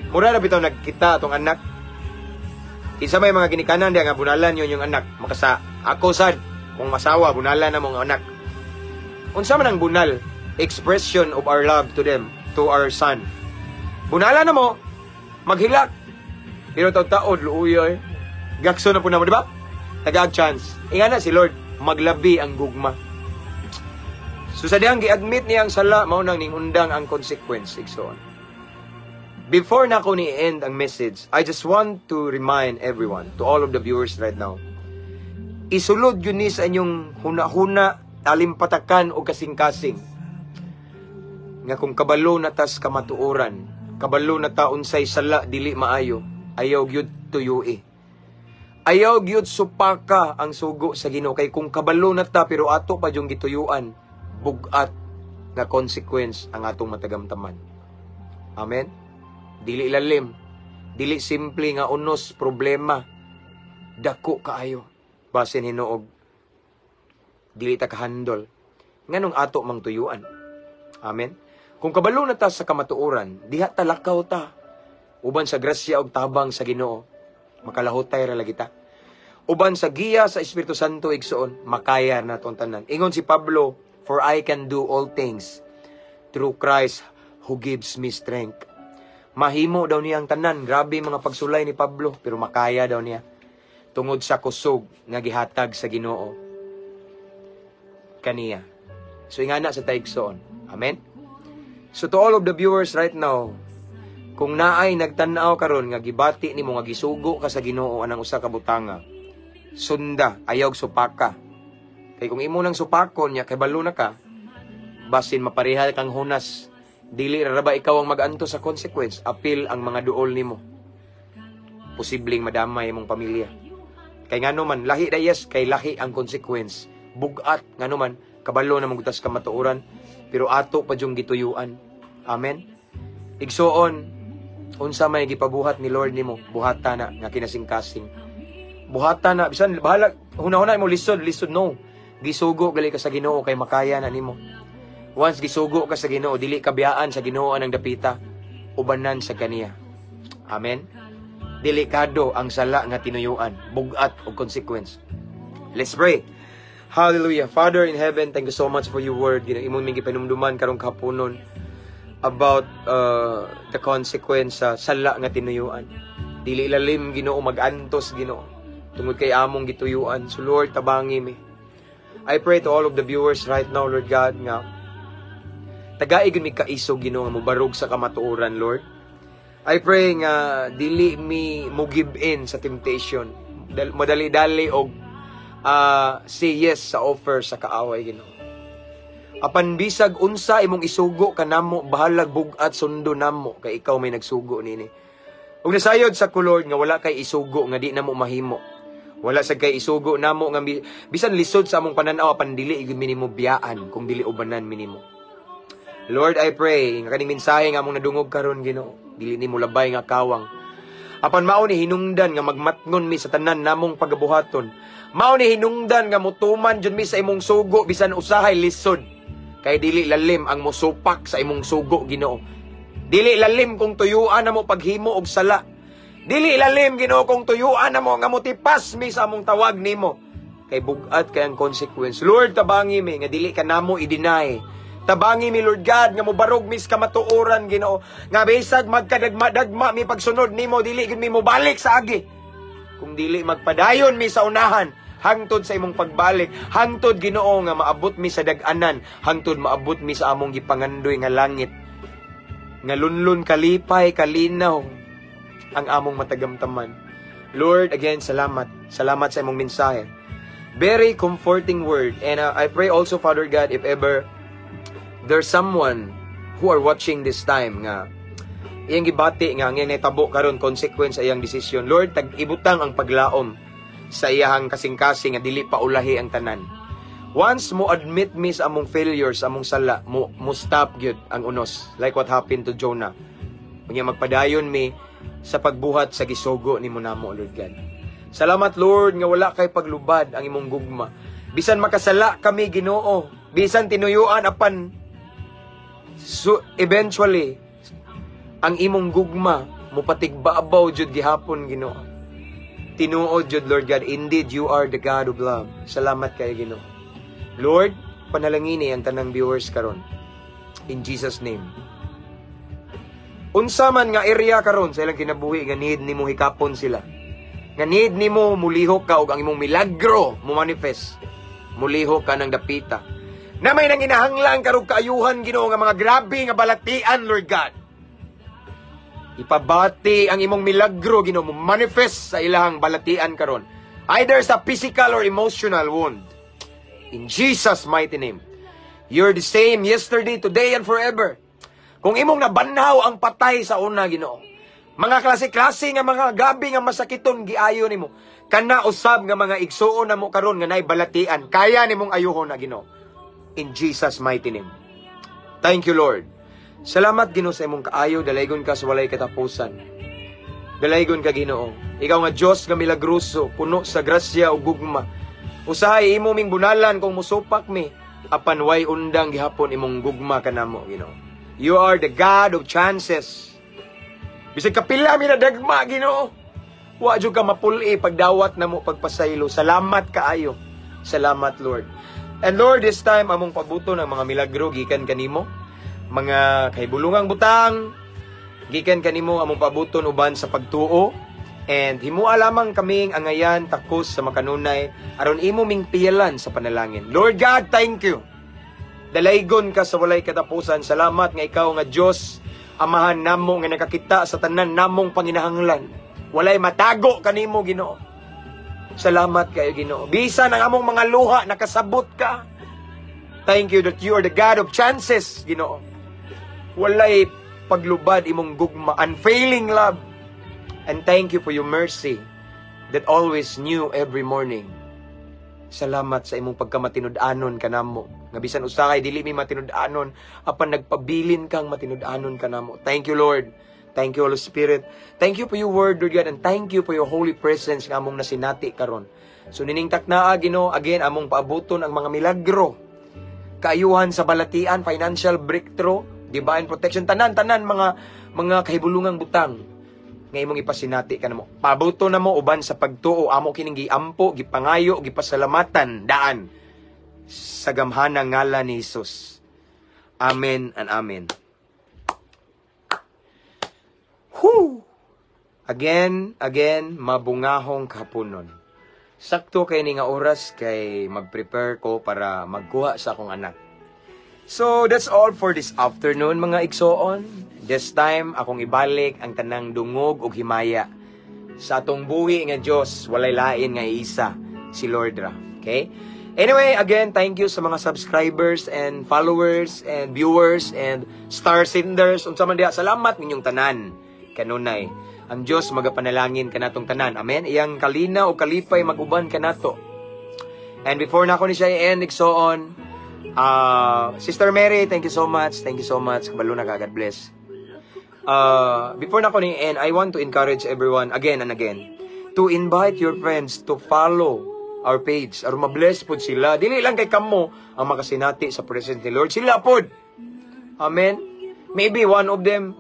Mura na bitaw nagkita atong anak. Isa may mga ginikanan diya nga bunalan yun yung anak makasa. Ako sad kung masawa, bunalan na mong anak. Unsa man ang bunal? Expression of our love to them, to our son. Bunalan na mo, maghilak. Pero taod-taod, luoy. Gakso na po na mo, di ba? Tagaag chance. Ingana si Lord, maglabi ang gugma. So sa dihang gi-admit niya ang sala, mao nang ning undang ang consequence, igsoon. Before na ako ni end ang message, I just want to remind everyone, to all of the viewers right now, isulod yun ni sa inyong huna-huna, alimpatakan o kasing-kasing. Nga kung kabalo na tas kamatuoran, kabalo na ta unsay sala dili maayo, ayaw gyud tuyui. Ayaw gyud supaka ang sugo sa Ginoo kay kung kabalo na ta pero ato pa yung gituyuan, bugat nga consequence ang atong matagamtaman. Amen. Dili lalim, dili simple nga unos problema. Dako kaayo. Basin hinuog dili ta kahandol. Nganong ato mang tuyuan? Amen. Kung kabalo na ta sa kamatuoran, diha ta lakaw ta. Uban sa grasya og tabang sa Ginoo, makalahutay ra lagi ta. Uban sa giya sa Espiritu Santo, igsoon, makaya na tong tanan. Ingon si Pablo, "For I can do all things through Christ who gives me strength." Mahimo daw niya ang tanan. Grabe mga pagsulay ni Pablo, pero makaya daw niya tungod sa kusog nga gihatag sa Ginoo kaniya. So ingana sa ta, igsoon. Amen. So to all of the viewers right now, kung naay nagtan-aw karon nga gibati nimo nga gisugo ka sa Ginoo anang usa ka butanga, sunda, ayaw supaka. Kay kung imo nang supakon nya kay balo na ka, basin mapareha kang Jonas. Dili ra ba ikaw ang mag-anto sa consequence, apil ang mga duol nimo. Posibleng madamay imong pamilya. Kay ngano man lahi da, yes, kay lahi ang consequence. Bugat ngano man kabalo na mong kamatuoran pero ato pa yung gituyuan. Amen. Igsoon, unsa may gipabuhat ni Lord nimo, buhata na nga kinasingkasing. Buhata na bisan bahala hunahuna mo lisod, lisod, no. Gisugo gali ka sa Ginoo kay makaya na nimo. Once gisugo ka sa Ginoo, dili ka biyaan sa Ginoo ang dapita, ubanan sa kaniya. Amen. Delikado ang sala nga tinuyuan, bugat og consequence. Let's pray. Hallelujah. Father in heaven, thank you so much for your word. Ginoo, imo ming gipanumduman karong kahaponon about the consequence sa sala nga tinuyuan. Dili lalim, Ginoo, magantos, Ginoo, tungod kay among gituyuan. So Lord, tabangi mi. I pray to all of the viewers right now, Lord God, nga tagai gyud mi kaisog, Ginoo, nga mobarog sa kamatuoran, Lord. I pray nga dili mi mo give in sa temptation. Madali-dali og say yes sa offer sa kaaway, Ginoo. Apan bisag unsa imong isugo kanamo, bahalag bug-at, sundo namo kay ikaw may nagsugo nini. Ug nasayod sa ko, Lord, nga wala kay isugo nga di namo mahimo. Wala sad kay isugo namo nga bisan lisod sa among pananaw, apan dili gyud mi nimo biyaan kung dili ubanan mi nimo. Lord, I pray nga kaning mensahe nga among nadungog karon, Ginoo, dili nimo labay nga kawang. Apan mao ni hinungdan nga magmatngon mi sa tanan namong pagabuhaton. Mao ni hinungdan nga mutuman jud mi sa imong sugo bisan usahay lisod. Kay dili lalim ang mosupak sa imong sugo, Ginoo. Dili lalim kung tuyuan na mo paghimo og sala. Dili lalim, Ginoo, kung tuyuan na mo nga motipas mi sa among tawag nimo. Kay bugat kay ang consequence. Lord, tabangi mi nga dili ka namo i-deny. Tabangi mi, Lord God, nga mobarog mi sa kamatuoran, Ginoo. Nga bisag magkadagma-dagma mi pagsunod nimo, dili gid mi mobalik sa agi. Kung dili magpadayon mi sa unahan, hangtod sa imong pagbalik, hangtod, Ginoo, nga maabot mi sa dag-anan, hangtod maabot mi sa among gipangandoy nga langit. Nga lunlun kalipay, kalinaw ang among matagamtaman. Lord, again, salamat. Salamat sa imong mensahe. Very comforting word. And I pray also, Father God, if ever there's someone who are watching this time nga iyang gibati nga ang iyang nahitabo karon consequence sa iyang desisyon. Lord, tag ibutang ang paglaom sa iyahang kasing-kasing nga dili pa ulahi ang tanan. Once mo admit mi sa among failure, sa among sala, mo stop gyud ang unos. Like what happened to Jonah. Unya magpadayon mi sa pagbuhat sa gisugo nimo namo, Lord God. Salamat, Lord, nga wala kay paglubad ang imong gugma. Bisan makasala kami, Ginoo, bisan tinuyuan, apan so eventually ang imong gugma mopatigbabaw jud gihapon, Ginoo. Tinuod jud, Lord God, indeed you are the God of love. Salamat kay Ginoo. Lord, panalangini ang tanang viewers karon. In Jesus' name. Unsa man nga area karon sa ilang kinabuhi nga need nimo hikapon sila. Nga need nimo mulihok ka og ang imong milagro mo manifest. Mulihok ka ng dapita. Na may nanginahanglan karog kaayuhan, Ginoo, nga mga grabe nga balatian, Lord God. Ipabati ang imong milagro, Ginoo, mo manifest sa ilahang balatian karon. Either sa physical or emotional wound. In Jesus' mighty name. You're the same yesterday, today, and forever. Kung imong nabanhaw ang patay sa una, Ginoo, mga klase-klase nga mga gabi nga masakiton giayo nimo. Kana usab nga mga igsuon na mo karon nga nay balatian, kaya nimong ayuhon na, Ginoo. In Jesus' mighty name. Thank you, Lord. Salamat, Ginoo, sa imong kaayo, dalaygon ka sa walay katapusan. Dalaygon ka, Ginoo. Ikaw nga Dios nga milagroso, puno sa grasya ug gugma. Usahay imo ming bunalan kung musupak mi, apan way undang gihapon imong gugma kanamo, Ginoo. You are the God of chances. Bisag kapila mi nadagma, Ginoo, wa jud ka mapuli pagdawat namo pagpasaylo. Salamat kaayo. Salamat, Lord. And Lord, this time among paabuton ang mga milagro gikan kanimo. Mga kahibulungang butang gikan kanimo among paabuton uban sa pagtuo. And himua lamang kaming angayan takos sa makanunay aron imo ming piyalan sa panalangin. Lord God, thank you. Dalaygon ka sa walay katapusan. Salamat nga ikaw nga Dios, Amahan namo nga nakakita sa tanan namong panginahanglan. Walay matago kanimo, Ginoo. Salamat kayo, Ginoo. Bisan ang among mga luha, nakasabot ka. Thank you that you are the God of chances, Ginoo. Walay paglubad imong gugma, unfailing love. And thank you for your mercy that always new every morning. Salamat sa imong pagkamatinud-anon kanamo. Nga bisan usahay dili mi matinud-anon, apan nagpabilin kang matinud-anon kanamo. Thank you, Lord. Thank you, Holy Spirit. Thank you for your word, Lord God, and thank you for your holy presence nga among nasinati karon. So nining taknaa, Ginoo, again among paabuton ang mga milagro. Kaayuhan sa balatian, financial breakthrough, divine protection, tanan-tanan mga kahibulungang butang. nga imong ipasinati kanamo. Pabuto namo uban sa pagtuo, amo kining giampo, gipangayo, gipasalamatan daan sa gamhanang ngalan ni Jesus. Amen and amen. Whew! Again, again, mabungahong kahaponon. Sakto kay ni nga oras kay mag-prepare ko para magkuha sa akong anak. So, that's all for this afternoon, mga igsoon. This time, akong ibalik ang tanang dungog ug himaya sa atong buhi nga Dios, walay lain nga isa, si Lord ra. Okay? Anyway, again, thank you sa mga subscribers and followers and viewers and star senders. Unsa man diha, salamat ninyong tanan kanunay. Ang Dios magapanalangin kanatong tanan. Amen. Iyang kalinaw o kalipay mag-uban kanato. And before na ako ni siya i-end, igsoon, Sister Mary, thank you so much. Thank you so much. Kabalo na ka. God bless. Before na ako ni end, I want to encourage everyone again and again to invite your friends to follow our page aron ma-bless pod sila. Dili lang kay kamo ang makasinati sa presence ni Lord. Sila pod. Amen. Maybe one of them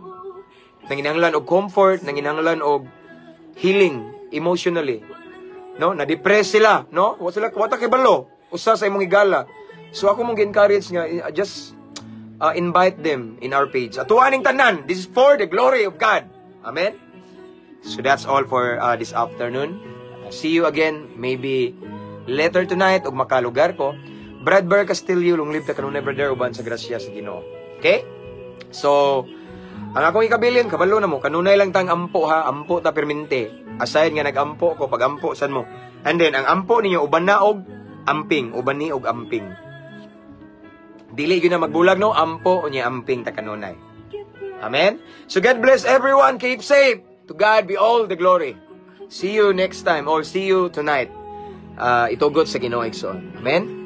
nanginahanglan og comfort, nanginahanglan og healing emotionally. No, na-depress sila, no? Wa sila wa ta kibalo. Usa sa imong higala. So ako mong encourage nga just invite them in our page. Atuan ning tanan. This is for the glory of God. Amen. So that's all for this afternoon. See you again maybe later tonight ug makalugar ko. Brad Bear Castillo, long live ta kanunay, brother, uban sa grasya sa Ginoo. Okay? So, ang akong ikabilin, kabalo na mo, kanunay lang tang ampo ha, ampo ta permente. Aside nga nag-ampo ko, pag ampo san mo. And then, ang ampo ninyo, uban na og amping, uban ni og amping. Dili gyud na magbulag, no, ampo unya amping ta kanunay. Amen? So God bless everyone. Keep safe. To God be all the glory. See you next time or see you tonight. Itugot sa Ginoo, igsoon. Amen?